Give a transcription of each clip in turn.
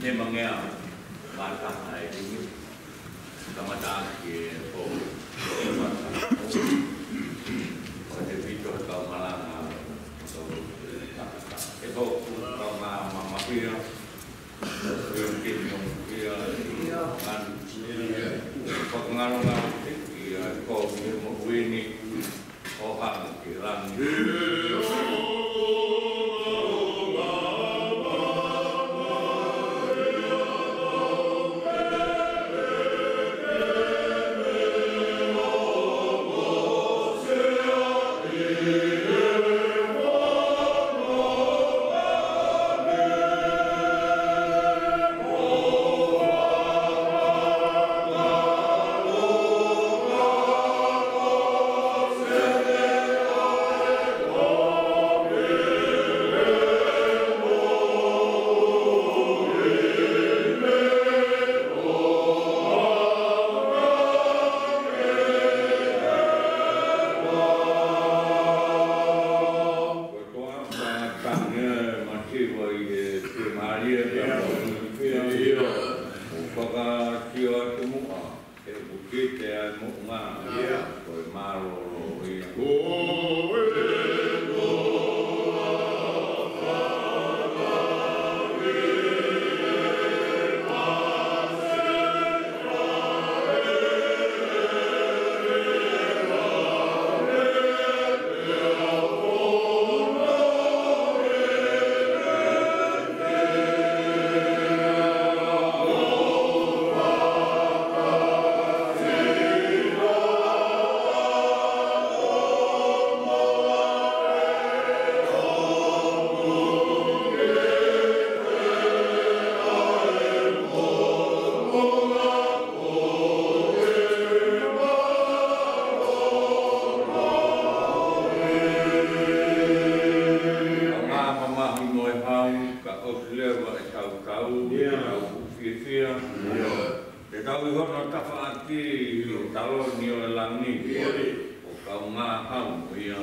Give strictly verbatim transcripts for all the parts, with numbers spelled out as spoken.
Ne mangea mata ai ini. Kamata ki e po. Mata. Ko te pito kau malanga. So, e po kau ma-, ma-, mapia. Ia, ia, ia. Ia, ia. Ia. Fakangalo ngalo te ia ko ia mo uini. ʻO hanga ki langi. Ko e toʻa fakatangi ʻa Mativa ʻi he fiemālie ka ʻoku fiefia. ʻO fakasio atu muʻa, he ʻoku kite ai moʻunga. Ko e mālōlō ia. Ngā mamahi mo e hau, ka ʻosi leva e tautau, ʻoku fiefia. Te tau ʻi hono tafaʻaki ʻi taloni ʻo e langi. ʻO kaungā hau mo ia.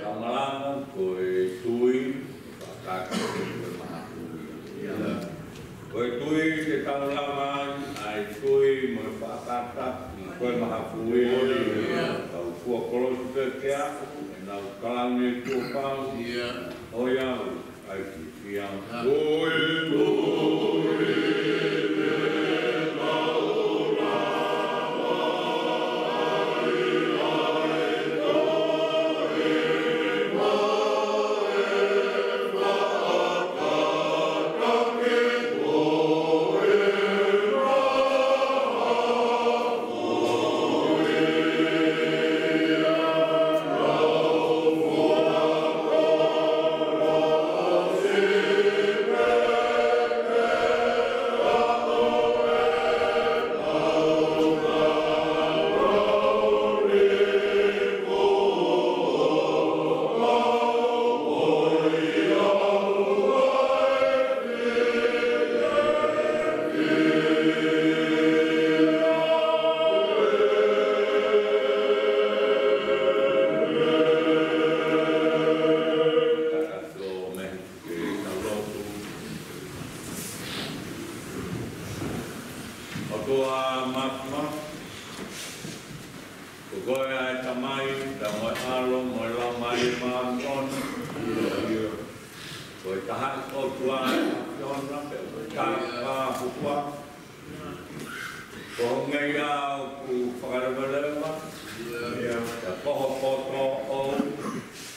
Tamalanga, ko e tui, fakakata ko e mahafu ia. Ko e tui te tau lava ai, ʻa e tui mo e fakakata, ko e mahafu ia. Tau fua kolosi pē ke aʻu, ʻenau kalauni kuo pau. ʻOiauē, ʻai fiefia. ʻOtua Māfimafi, ko koe ʻa e Tamai, pea mo e ʻAlo, mo e Laumālie Māʻoniʻoni. Ko e taha ʻOtua ʻa e ʻAfiona, pea ko e taha ʻOtua. Ko hoʻo ngeia ʻoku fakalevaleva, pea ko ho poto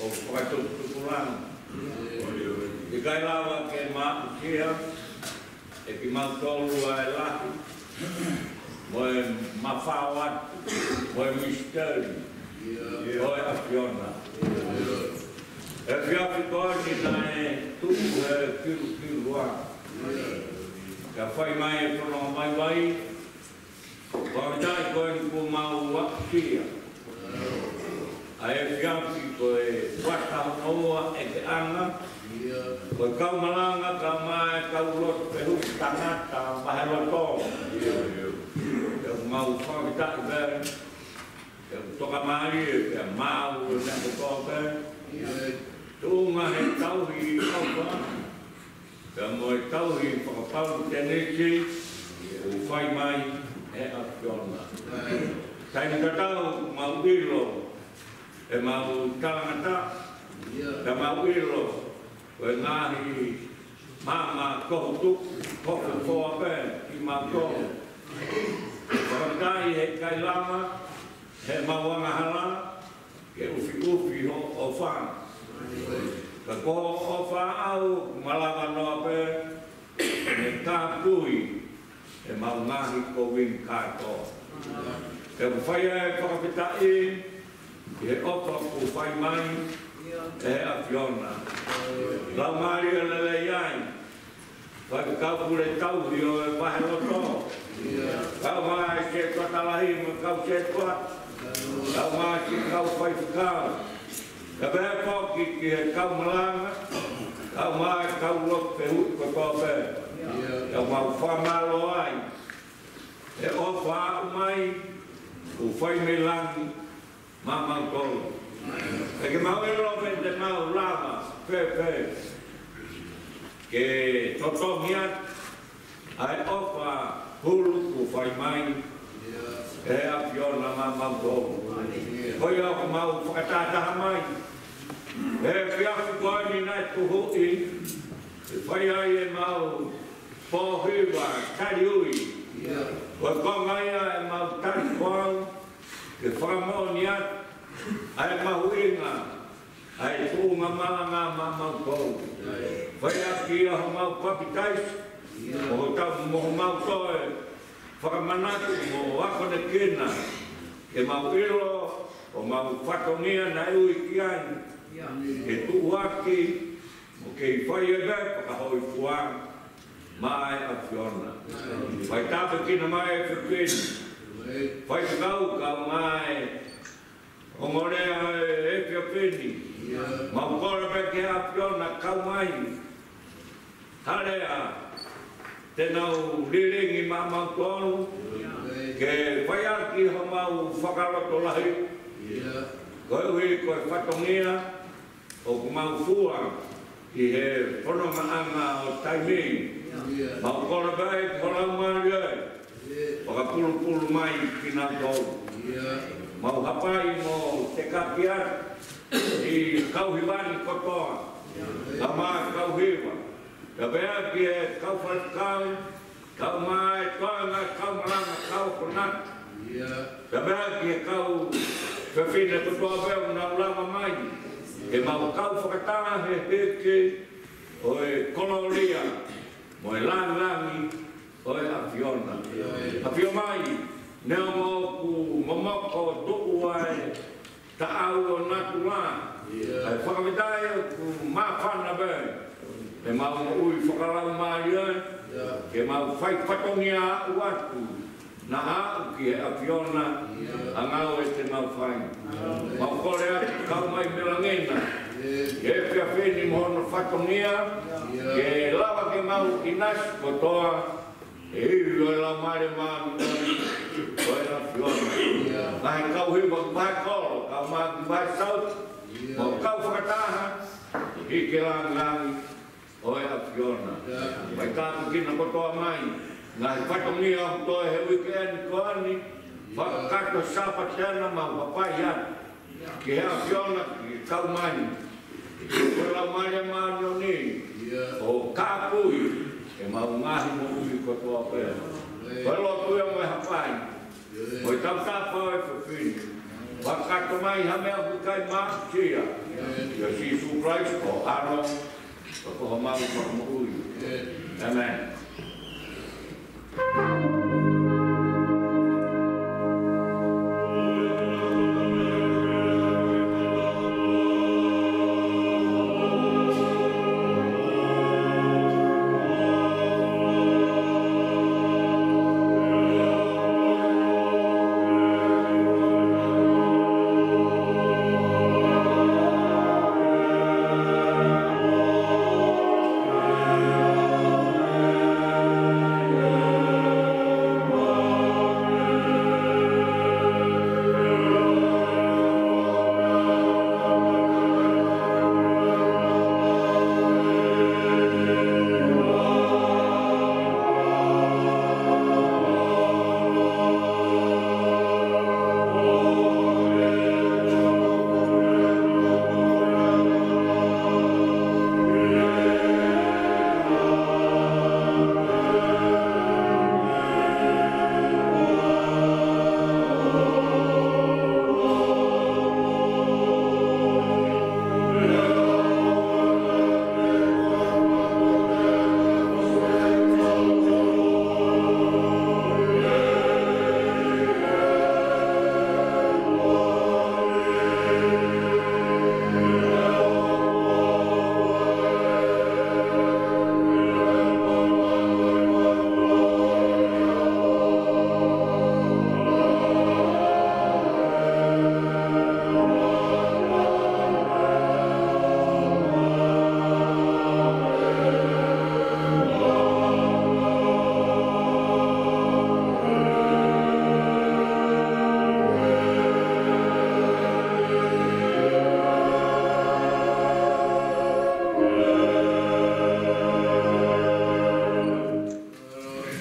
ʻoku fakatuputupuʻanga. ʻIkai lava ke maʻusia ʻe kimautolu ʻa e lahi mo e mafao atu mo e misiteli ʻo e ʻAfiona. ʻI he efiafi ko eni naʻe tuʻu he kilukilu ʻa ka fai mai e fononga vaivai. Fakafetaʻi ko eni kuo mau aʻusia ʻa e efiafi ko e uata hono ua ʻekeʻanga. Ko e kau malanga kae ʻumaʻā e kau lotu fehuʻi tangata vaheloto. Pea mau fakafetaʻi pē, pea tokamālie pea mau ne kotoa pē. Tuʻunga he tauhi ʻofa pea mo e tauhi fakapau tenisi ʻoku fai mai ʻe he ʻAfiona. Taimi tatau mau ʻilo ʻe mau talangataʻa, pea mau ʻilo ko e ngaahi maama kohu tuku, kofu foa pē kimautolu. Fakafetaʻi he ʻikai lava ʻe he mau angahala ke ʻufiʻufi hoʻo ʻofa. Ka ko hoʻo ʻofa ʻoku malava noa pē ke ne kāpui ʻe mau ngaahi kovi kātoa. Pea ʻoku fai ʻa e fakafetaʻi ʻi he ʻofa kuo fai mai ʻe he ʻAfiona. Laumālie lelei ai, Faifekau Pule Tauhi ʻo e vaheloto, kau mai e sētuata lahi mo e kau sētuata, kau mai e kau faifekau, kae pehē foki ki he kau malanga, kau mai e kau lotu fehuʻi kotoa pē. Pea mau fakamālō ai he ʻofa aʻu mai kuo fai mei langi maʻamautolu. Pea ke mau ʻilo pe te mau lava fēfē ke totongi atu ʻa e ʻofa hulu kuo fai mai ʻe he ʻAfiona maʻamautolu. Ko ia ʻoku mau fakatahataha mai he efiafi ko eni naʻe tuhuʻi ke fai ai ʻemau pōhiva taliui. Ko e konga ia ʻemau tali ko au ke fakamoʻoni atu ʻa e mahuʻinga ʻa e tuʻunga malanga maʻamautolu. Fai ʻaki ia homau papitaiso, mo hotau mo homau toe fakamanatu mo akonekina, ke mau ʻilo ʻo mau fatongia naʻe ui ki ai, ke tuʻuaki mo kei fai e meʻa fakahōifua maʻa e ʻAfiona. Fai tāpuekina mai e efiafi ni. Faifekau kau mai ʻo ngolea e efiafi ni. Mau kole pē ki he ʻAfiona kau mai ha lea te nau lilingi maʻamautolu ke fai ʻaki homau fakalotolahi. Koeʻuhi ko e fatongia ʻoku mau fua ʻi he fonongaʻanga ʻo taimi. Mau kole pē ki ho Laumālie fakapulupulu mai kinautolu. Mau hapai mo tekakia ʻi he kau hiva ni kotoa, kau mai kau hiva, kae pehē ki he kau faifekau, kau mai e toenga kau malanga, kau akonaki, kae pehē ki he kau fefine kotoa pē ʻoku nau lava mai, ke mau kau fakataha he hiki ʻo e kolōlia mo e langilangi ʻo e ʻAfiona. ʻAfio mai, neongo ʻoku momoko tuʻu ai taʻau ʻo natula, ʻa e fakafetaʻi ʻoku māfana pē ʻemau moʻui fakalaumālie, ke mau fai fatongia aʻu atu naʻa aʻu ki he ʻAfiona ʻa e ngāue te mau fai. Mau kole atu kau mai mei langi na he efiafi ni mo hono fatongia, ke lava ke mau ʻinasi kotoa ʻi he ivi ʻo e Laumālie Māʻoniʻoni ʻo e ʻAfiona. Ngaahi kau hiva ki vahe kolo, kau mai ki vahe sauti, mau kau fakataha ʻi he langilangi ʻo e ʻAfiona. Fai tāpuekina kotoa mai ngaahi fatongia ʻoku toe he uike ni ko eni, fakakakato Sāpate na, mau hapai atu ki he ʻAfiona ke kau mai ko e Laumālie Māʻoniʻoni ʻo kāpui ʻemau ngaahi moʻui kotoa pē. Ko e lotu ia mo e hapai mo e tautapa ʻo e efiafi ni. Fakakakato mai ha meʻa ʻoku ʻikai maʻusia, ʻia Sīsū Kalaisi ko ho ʻAlo, ko homau Fakamoʻui. ʻĒmeni.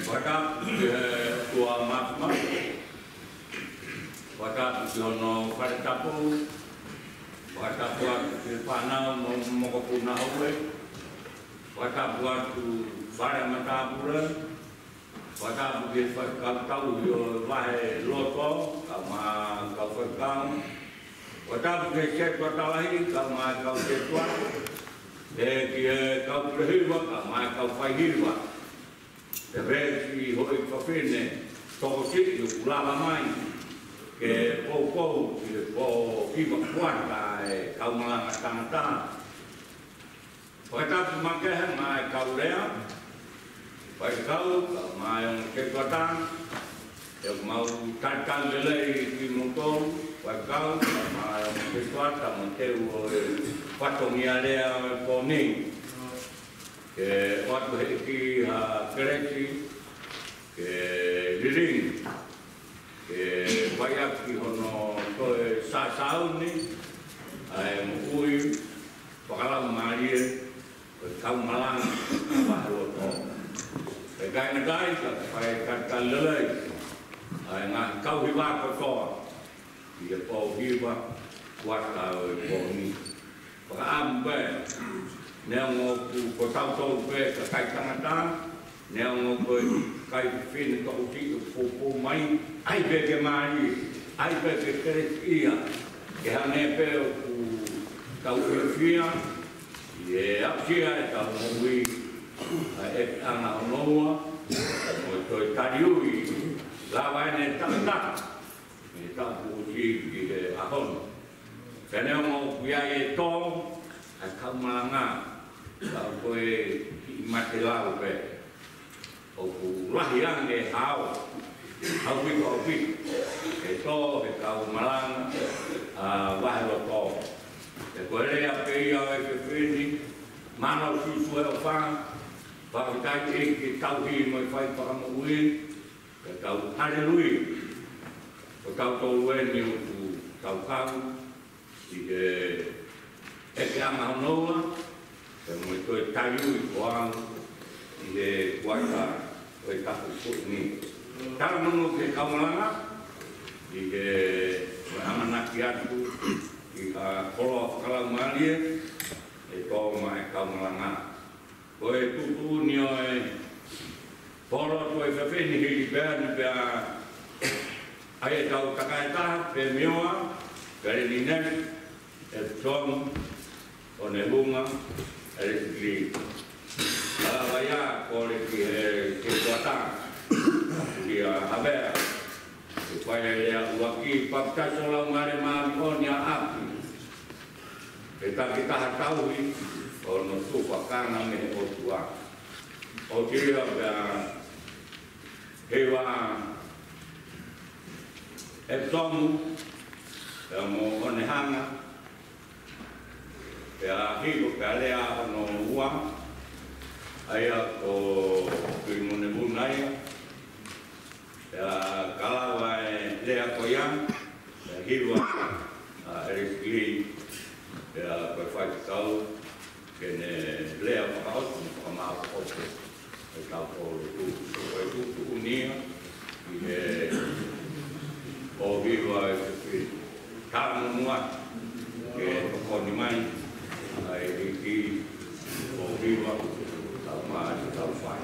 Fakatapu ki he ʻOtua Māfimafi. Fakatapu ki hono fale tapu. Fakatapu atu ki he fānau mo e mokopuna houe. Fakatapu atu fale matāpule. Fakatapu ki he faifekau tauhi ʻo e vaheloto, kae ʻumaʻā e kau faifekau. Fakatapu ki he setuata lahi, kae ʻumaʻā e kau setuata. Pea ki he kau pule hiva, kae ʻumaʻā e kau faihiva. Pea ki he houʻeiki fafine tokosiʻi ʻoku lava mai ke poupou ki he poʻuli ʻa e kau malanga tangata. Fakatapu makehe maʻa e kau lea, faifekau, kae ʻumaʻā e ongo setuata, ʻoku mau talitali lelei kimoutolu, faifekau, kae ʻumaʻā e ongo setuata, mo e teu ʻo e fatongia lea ʻo e pō ni. Ke ʻoatu ʻe he ʻEiki ha kelesi, ke lilingi, ke fai ʻaki hono toe sāsauni ʻa e moʻui fakalaumālie ʻo e kau malanga vaheloto. Pea ka ʻi he ngataʻanga, kae fai talitali lelei ʻa e ngaahi kau hiva kotoa ʻi he poʻuli hiva kuata ʻo e pō ni. Fakaʻamu pē, neongo ʻoku ko tautolu pē kakai tangata, neongo ko e kakai fefine tokosiʻi ʻoku poupou mai, ʻai pē ke mālie, ʻai pē ke kelesiʻia, ke hangē pē ʻoku tau fiefia ʻi he aʻusia ʻetau moʻui ʻa e ʻEiki ʻAngahonoua, mo e toe taliui, lava ʻene takitaki ʻi he taʻu kuo ʻosi ki he ʻaho ni. Pea neongo ʻoku ʻi ai e tō ʻa e kau malanga, ka ko e kiʻi mate lau pē. ʻOku lahi ange e hao, ʻaupito, ʻaupito, e tō ʻa e kau malanga ʻa e vaheloto. Pea ko e lea pē ia ʻo e fefine, mālō Sīsū e ʻofa, fakafetaʻi ʻEiki ke tauhi mo e fai fakamoʻui, ke tau haleluia. Ko tautolu eni ʻoku tau kau ʻi he ʻEiki ʻAngahonoua, pea mo e toe taliui ko au ʻi he kuata ʻo e taʻu ko eni. Talamonū ki he kau malanga, ʻi he ʻamanaki atu ki ha koloa fakalaumālie ʻe tō maʻa e kau malanga. Ko e tuʻutuʻuni ʻo e pōlotu ʻo e fefine hili pē ni pea ʻai ʻetau takaetaha, Pemioa Pelenine, ʻEpsom ʻOnehunga, ʻElisi Kilī. Ka lava ia, kole ki he, ki he kuata. Kulia Havea. Ke fai e lea ʻuluaki, papitaiso ʻo e Laumālie Māʻoniʻoni ʻa e ʻAfio. He takitaha tauhi, ʻo hono tufakanga mei he ʻOtua. ʻOku ʻi ai pea he ua ʻEpesōmu, pea mo ʻOnehanga, pea hifo, pea lea hono ua, ʻa ia ko Tuʻimune Vuna ia, pea ka lava e lea ko ia, pea hiva ʻa ʻElisi Kilī, pea ko e faifekau, ke ne lea fakaʻosi mo fakamāʻopoʻopo ʻetau kolo tuʻu, ko e tuʻutuʻuni ia ʻi he ʻohipa ʻo e Sēniti. Tanu muʻa ke tokoni mai ʻa e ʻEiki ʻohipa, tau mā, tau fai.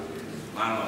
Mālō.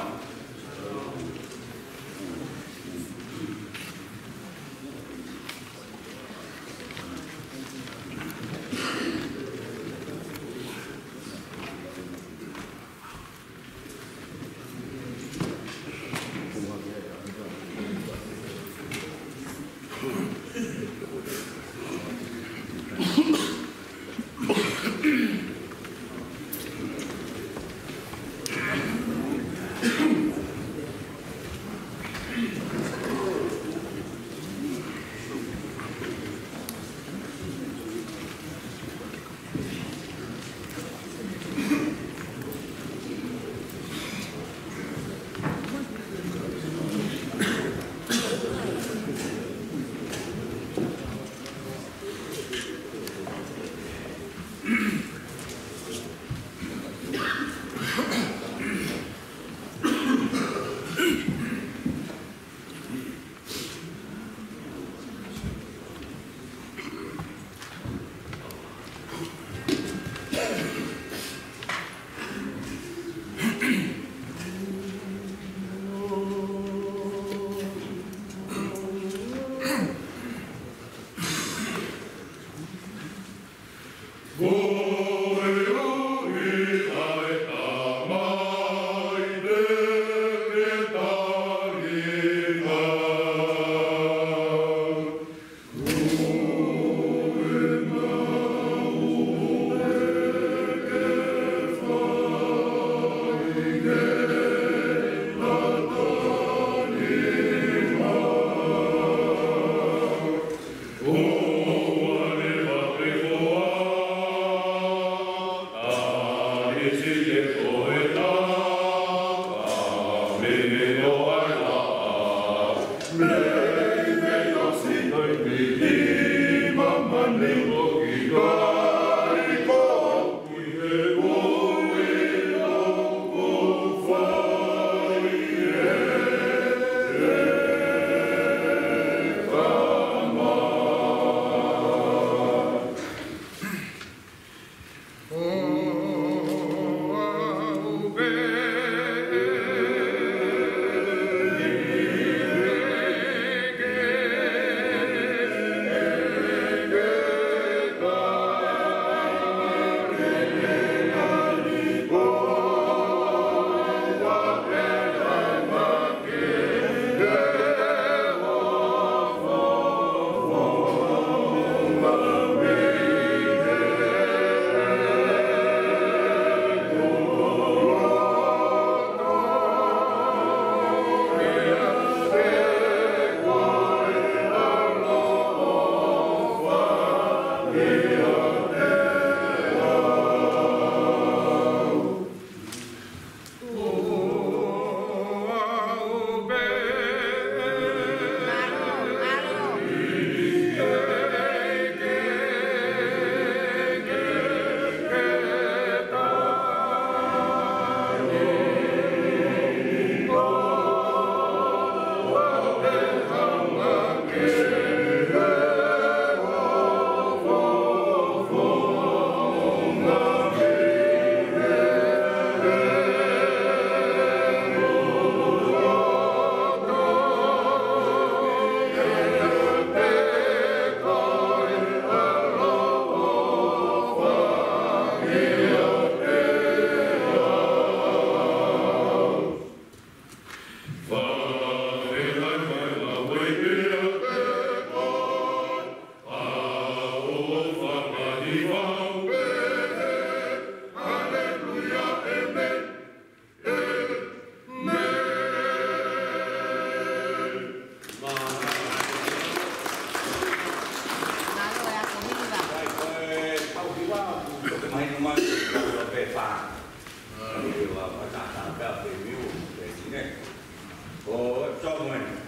Ko e pē fā. Ko e fā, fā, fā, fā, pē miu, pē sine. Ko Samuela.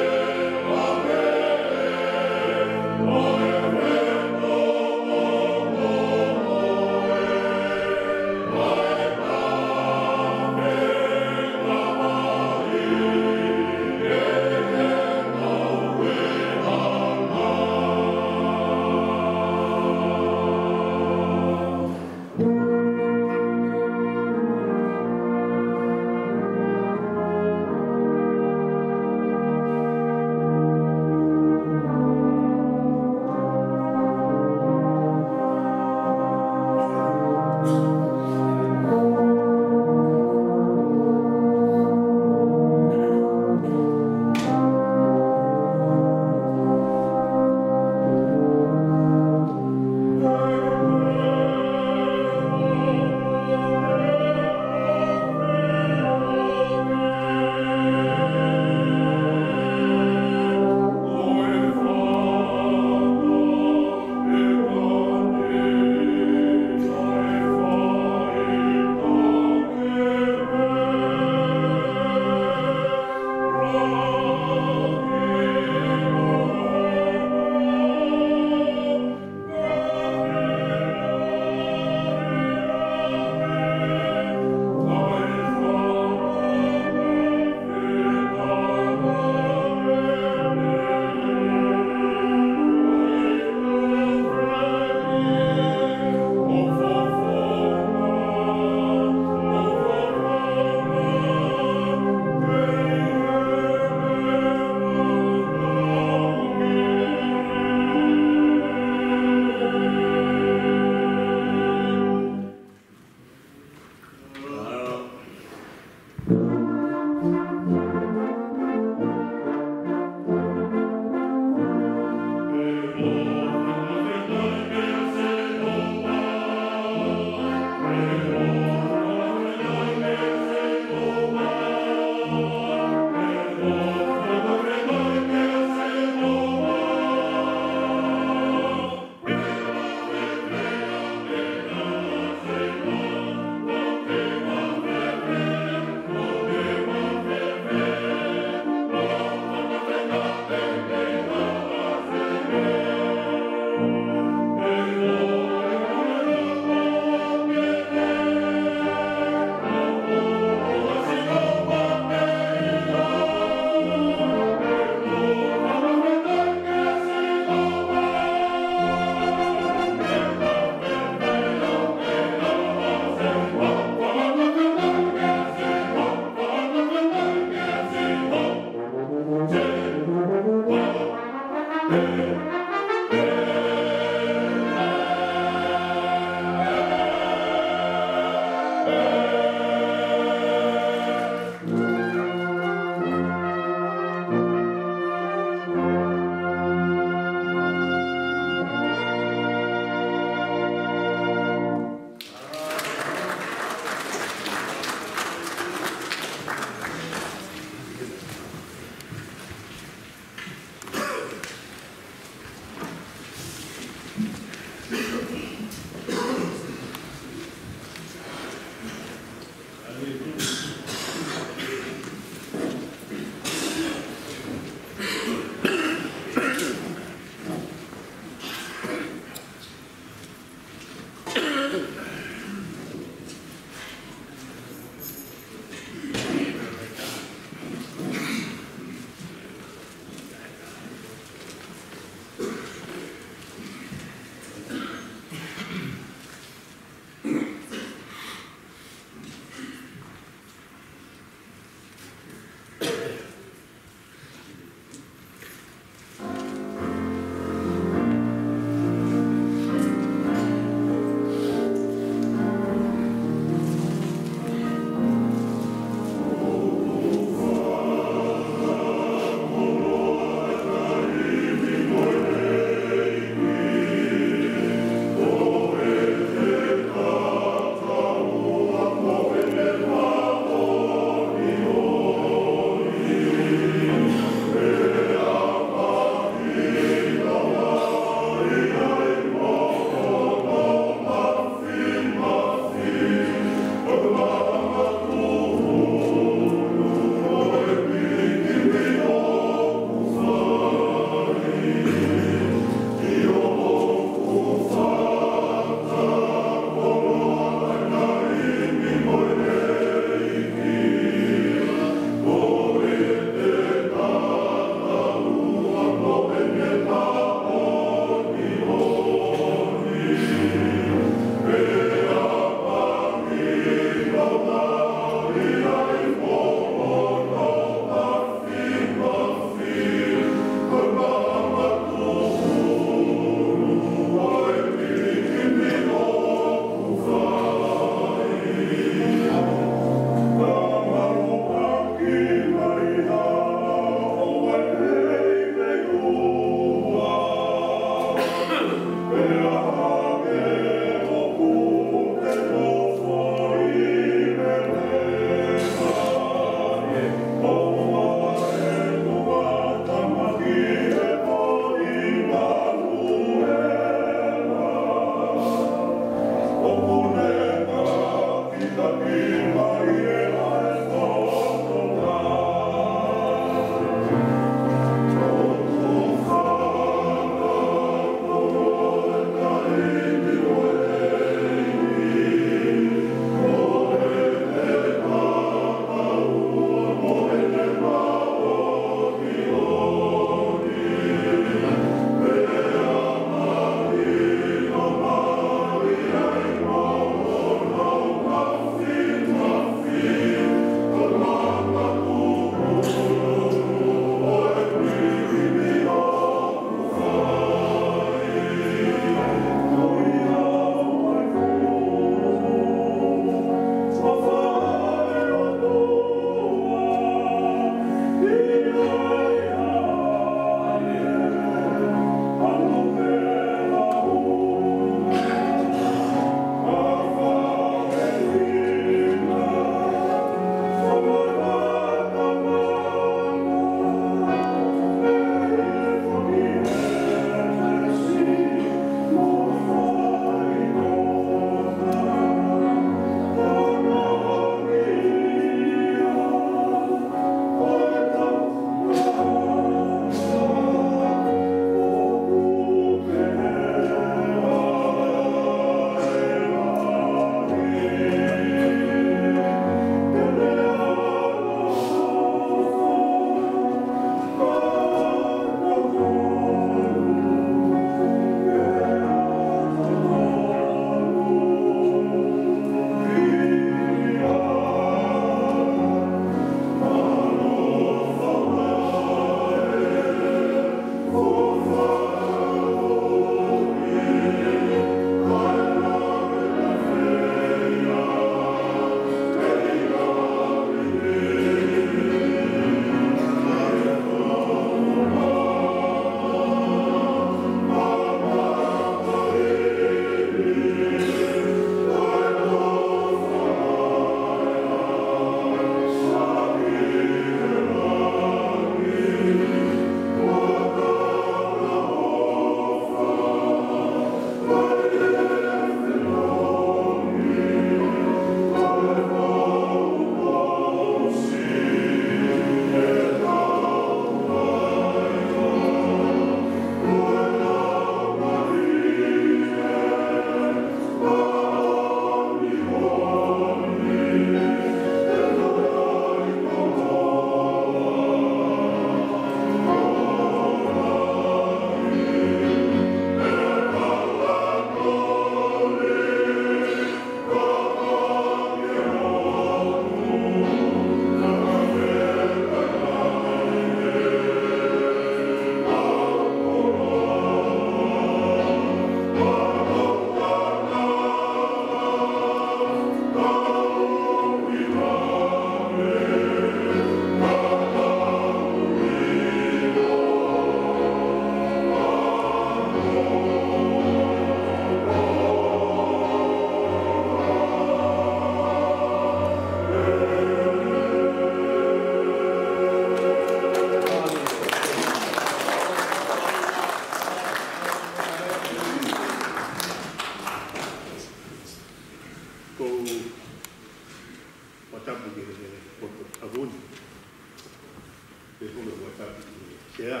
Pehē foki e fakatapu ki he Sea.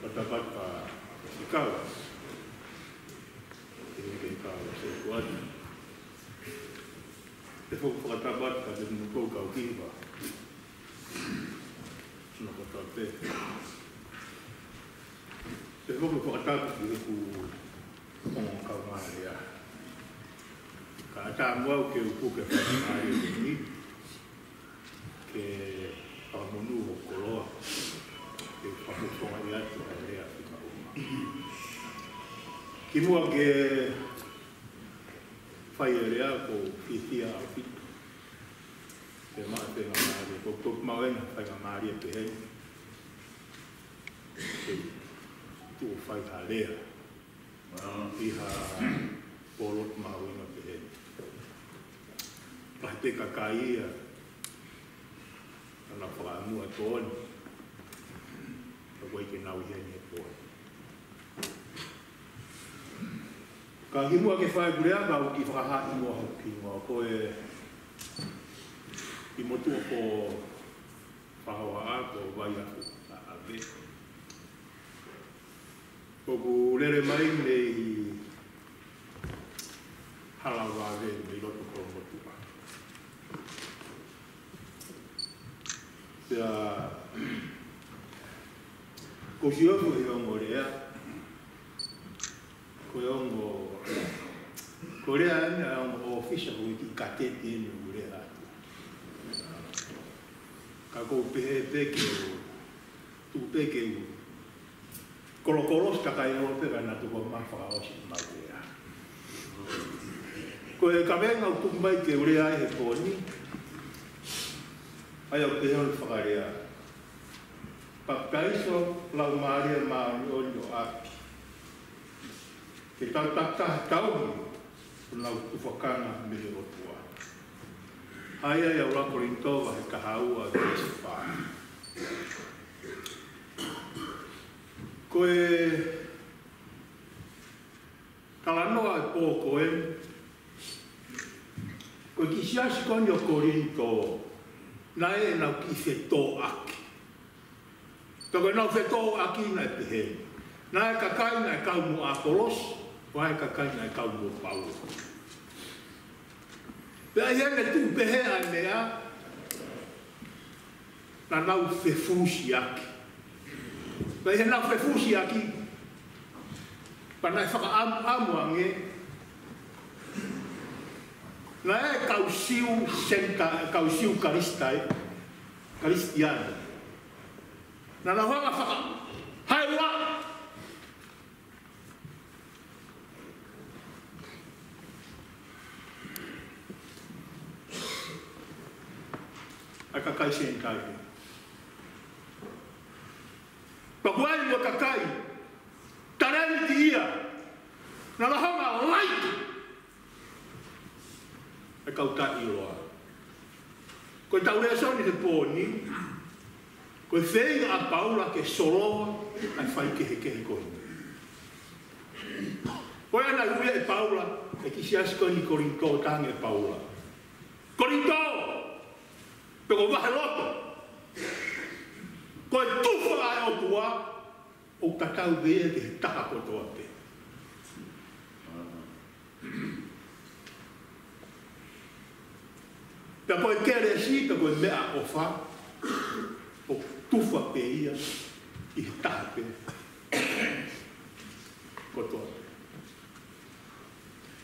Fakatapu ki he kau. Ki he kau Sea kuata. Pehē foki e fakatapu ki he kau kiva. Sina kota pe. Pehē foki e fakatapu ki he kau ongo kau mālie. Ka ʻatā muʻa au ke u puke faingamālie ni ke fakamonū hoku koloa, ke fakafofongaʻi atu ʻa e lea fika uma. Kimuʻa ke fai e lea, ʻoku ou fiefia ʻaupito. Ke maʻu e faingamālie, ʻoku ou maʻu ʻena faingamālie pehē ni. Ke tuʻu ʻo fai ha lea ʻi ha pōlotu mahuʻinga pehē ni. Pea ko e kakai ia naʻa nau fakaʻamu ʻa Toni, ka ʻoku ʻikai ke nau ʻi heni he pō ni. Ka kimuʻa ke fai ʻeku lea, ka u kiʻi fakahā muʻa hoku hingoa. Ko e ʻi motuʻa ko Fahoaʻa, ko Vaiafu ʻa ʻAve. ʻOku ou lele mai mei Halavave, mei loto Kolomotuʻa. Pea ʻoku ou sio atu he ongo lea, ko e ongo, ko e lea ʻeni ʻa e ongo ʻōfisa, ko e kiʻi kateti ʻeni ʻoku lea atu. Ka ʻoku ou pehē pē ke u, tuku pē ke u kolokolosi kakai ʻo pehē ka naʻa tuku mai fakaʻosi mai lea. Ko e kaveinga ʻoku tuku mai ke u lea ai he pō ni, ʻa ia ʻoku pehē hono fakalea: Papitaiso Laumālie Māʻoniʻoni ʻo ʻapi, ke tau takitaha tauhi honau tufakanga mei he ʻOtua. ʻA ia ʻi he ʻuluaki Kolinitō vahe taha ua veesi fā. Ko e talanoa e pō ko ē, ko e kiʻi siasi ko eni ʻo Kolinitō, naʻe ʻi ai ʻenau kiʻi fetōʻaki. Pea ko ʻenau fetōʻaki naʻe pehē ni. Naʻe ʻi ai e kakai naʻe kau mo ʻApolosi, pea ʻi ai e kakai naʻe kau mo Paula. Pea ʻi heʻene tuʻu pehē ʻa e meʻa, naʻa nau fefusiaki. Pea ʻi heʻenau fefusiaki, pea naʻe fakaʻamuʻamu ange, naʻe kau Siu Senita-, kau Siu Kalisitaia, Kalisitiane. Naʻa nau hanga faka-, hai ua. ʻA e kakai Senitaile. Pea ko e ʻi ai mo e kakai talēniti ia, naʻa nau hanga ʻo laiki ʻa e kau taʻeʻiloa. Ko ʻetau lēsoni he pō ni, ko e feinga ʻa Paula ke solova ʻa e faikehekehe ko eni. Ko ia naʻe ui ai ʻe Paula e kiʻi siasi ko eni Kolinitō, talaange ʻe Paula: Kolinitō, pe ko Vaheloto, ko e tufa ʻa e ʻOtua ʻoku tatau pē ia ki he taha kotoa pē. Pea ko e kelesi, pea ko e meʻaʻofa, ʻoku tufa pē ia ki he taha pē kotoa pē.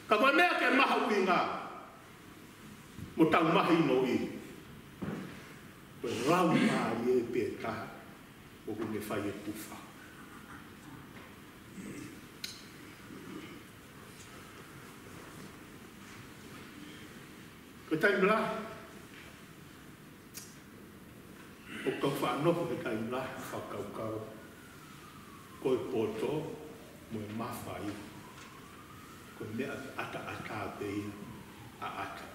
Ka ko e meʻa ke mahuʻinga mo tau mahinoʻi, ko e Laumālie pē taha ʻoku ne fai e tufa. Ko e taimi lahi ʻoku tau faʻa nofo he taimi lahi ʻo fakakaukau ko e poto mo e mafai ko e meʻa ʻataʻatā pē ia ʻa ʻAta.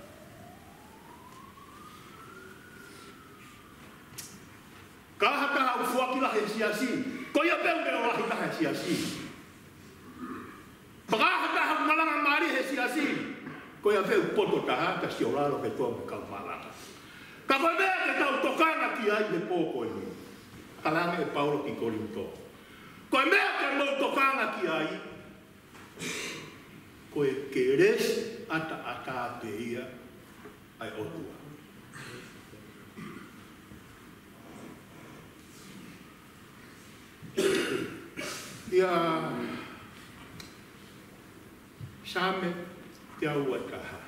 Ka ha taha ʻoku foaki lahi he siasi, ko ia pē ʻoku ʻalu lahi taha he siasi. Pea ka ha taha ʻoku malanga mālie he siasi, ko ia pē ʻoku poto taha, ka sio lalo ki he toa mo e kau malanga. Ka ko e meʻa ke tau ai he pō ko eni. Talaange ʻe Paula ki Kolinitō, ko e meʻa ke mou tokanga ki ai, ko e kelesi ʻataʻatā pē ia ʻa e ʻOtua. ʻIa Saame teau ua taha.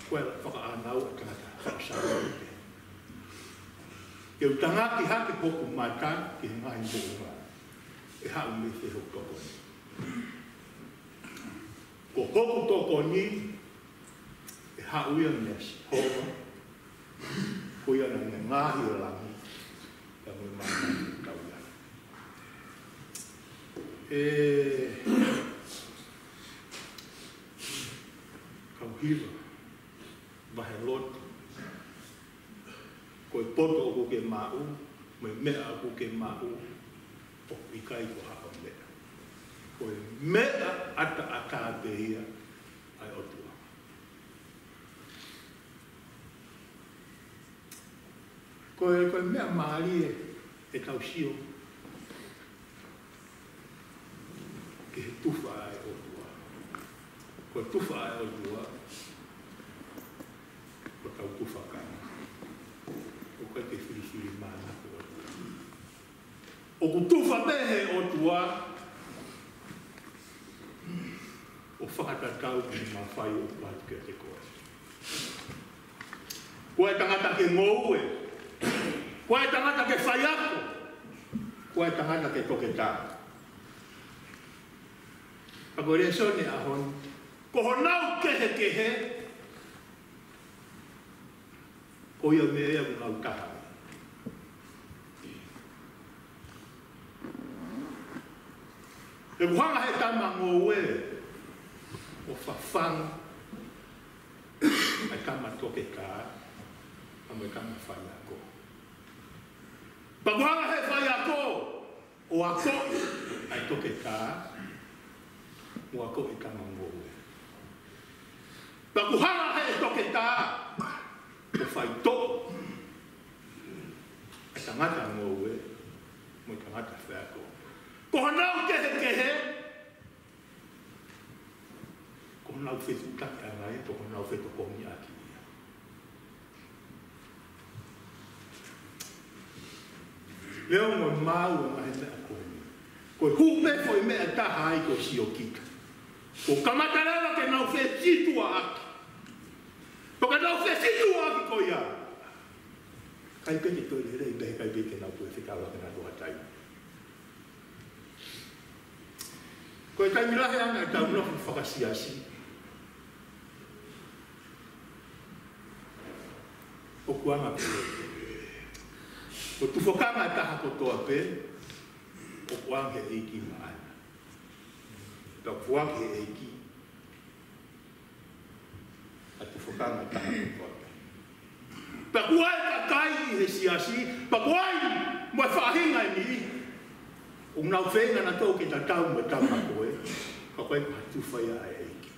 Ko e fakaʻānaua ʻa e tangata faka-Saame. Ke u tangaki hake hoku mata ki he ngaahi moʻunga, ʻe haʻu mei fē hoku tokoni? Ko hoku tokoni ʻe haʻu ia meia Sihova, ko ia naʻa ne ngaohi ʻa e langi, ʻa e moʻui mo e tauʻatāina. ʻE kau hiva, vahelotu, ko e poto ʻoku ke maʻu, mo e meʻa ʻoku ke maʻu, ʻoku ʻikai ko haʻo meʻa. Ko e meʻa ʻataʻatā pē ia ʻa e ʻOtua. Ko e, ko e meʻa mālie ʻetau sio ki he tufa ʻa e ʻOtua. Ko e tufa ʻa e ʻOtua, ko hotau tufakanga. ʻOku ʻikai ke filifilimānako e ʻOtua. ʻOku tufa pē he ʻOtua ʻo fakatatau ki he mafai ʻoku ʻoatu kiate koe. Ko e tangata ke ngoue, ko e tangata ke faiako, ko e tangata ke toketā. Ka ko e lēsoni ʻo e ʻaho ni, ko honau kehekehe, ko ia meʻa ia ʻoku nau taha ai. He ʻoku hanga he tama ngoue ʻo fafanga ʻa e tama toketā, pea mo e tama faiako. Pea ʻoku hanga he faiako ʻo akoʻi ʻa e toketā, mo akoʻi e tama ngoue. Pea ʻoku hanga he toketā ʻo faitoʻo e tangata ngoue mo e tangata faiako. Ko honau kehekehe, ko honau fetuʻutaki ʻanga ia, ko honau fetokongiʻaki ia. Leo mo mau ʻa e ngaahi meʻa ko eni. Ko e hū pē foʻi meʻa ʻe taha ai ko e siokita. Ko e kamata leva ke nau fesituʻaki. Pea ka nau fesituʻaki ko ia, ʻikai pē ke toe lelei, pea ʻikai pē ke nau toe fetaulaki ʻi ha taimi. Ko e taimi lahi ʻa ʻetau nofo fakasiasi, ʻoku ʻanga pē, ko e tufakanga ʻe taha kotoa pē, ʻoku ʻanga he ʻEiki maʻana. Pea ʻoku foaki he ʻEiki ʻa e tufakanga ʻe taha kotoa pē. Pea ʻoku ʻi ai e kakai ʻi he siasi, pea ʻoku ʻi ai mo e faʻahinga ʻe niʻihi ʻoku nau feinga nautolu ke tatau mo e tama ko ē, ka ko e ʻikai ko ha tufa ia ʻa e ʻEiki.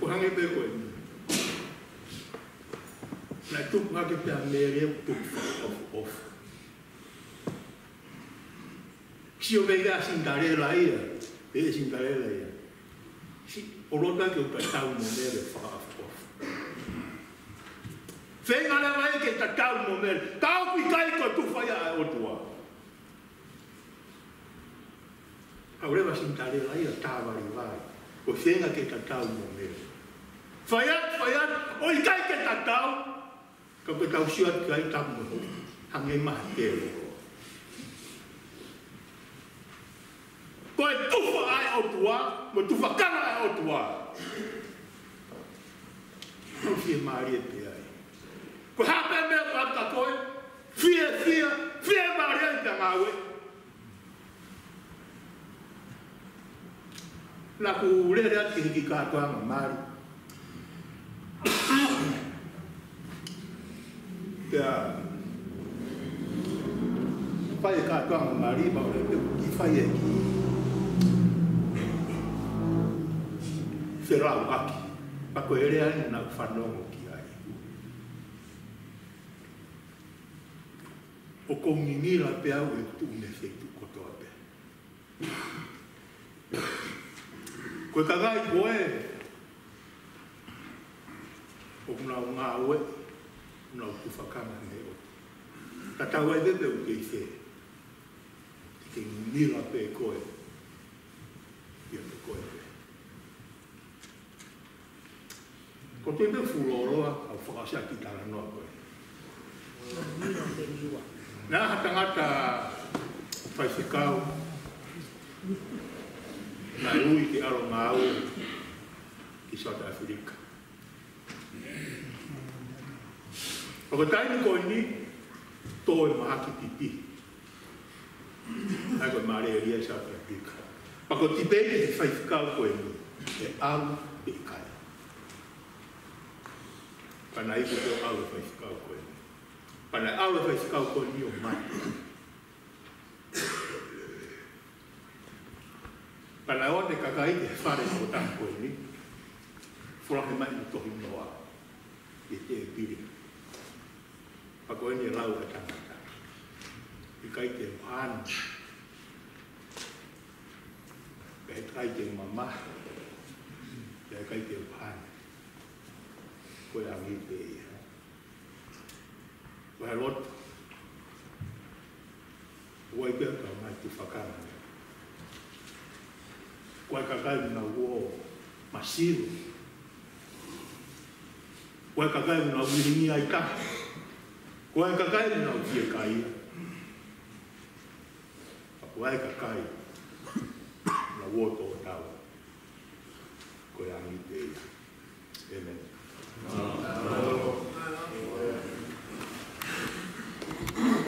ʻO hangē pē ko eni. Naʻe tupu hake pē ʻa Mele ʻo tupu fakaʻofoʻofa. Sio mai ʻa Sinitalela ia, ʻe Sinitalela ia. Sio, ʻo loto ke u tatau mo Mele fakaʻofoʻofa. Feinga leva ia ke tatau mo Mele, ka ʻoku ʻikai ko e tufa ia ʻa e ʻOtua. Kau leva Sinitalela ia ʻo tāvalivali, ʻo feinga ke tatau mo Mele. Fai atu, fai atu, ʻo ʻikai ke tatau, ka ko e tau sio atu ki ai tapu mo hoku, hangē mai ha telo. Ko e tufa ʻa e ʻOtua, mo e tufakanga ʻa e ʻOtua. Tau fiemālie pē ai. Ko e hā pē meʻa ʻoku ʻoatu kia koe, fiefia, fiemālie ai pea ngāue. Naʻa ku lele atu ki he kiʻi kātoanga mali. Pea fai e kātoanga mali, pea ʻoku ou lele atu ki he fai e kiʻi te lau ʻaki, pea ko e lea ʻeni naʻá ku fanongo ki ai. ʻOku ou ngingila pē au ʻi heʻeku tuʻu mei he feituʻu kotoa pē. Ko e kakai ko ē ʻoku nau ngāue, ʻoku nau tufakanga mei he ʻOtua. Tatau ai pē pe ʻoku kei fē, te ke ngingila pē koe ʻiate koe pē. Ko e temi fuoloa ʻa e fakaʻosi ʻa e kiʻi talanoa ko ē. Naʻe ʻi ai ha tangata faifekau naʻe ui ke ʻalu ʻo ngāue ki South Africa. Pea ko e taimi ko eni, tō e mahaki pipi. ʻA ia ko e malaria ʻi South Africa. Pea ko e tipeiti ʻa e faifekau ko eni, ʻe ʻalu pe ʻikai. Pea naʻe ʻikai ke toe ʻalu e faifekau ko eni. Pea naʻe ʻalu e faifekau ko eni ʻo mate. Pea naʻe ʻoatu e kakai ki he fale ʻo e tangata ko eni, folahi mai ʻene tohi noa ʻi he tēpile. Pea ko eni e lau ʻa e tangata: ʻIkai te u hanu, pea ʻikai te u mamahi, pea ʻikai te u hanu. Ko e angi pē ia. Ko e loto. ʻOku ʻi ai pē ʻa e ngaahi tufakanga. Ko e kakai ʻoku nau ō masiva. Ko e kakai ʻoku nau vilingia ʻi tahi. Ko e kakai ʻoku nau fiekaia. Ka ko e kakai ʻoku nau ō tō tau. Ko e angi pē ia. ʻĒmeni.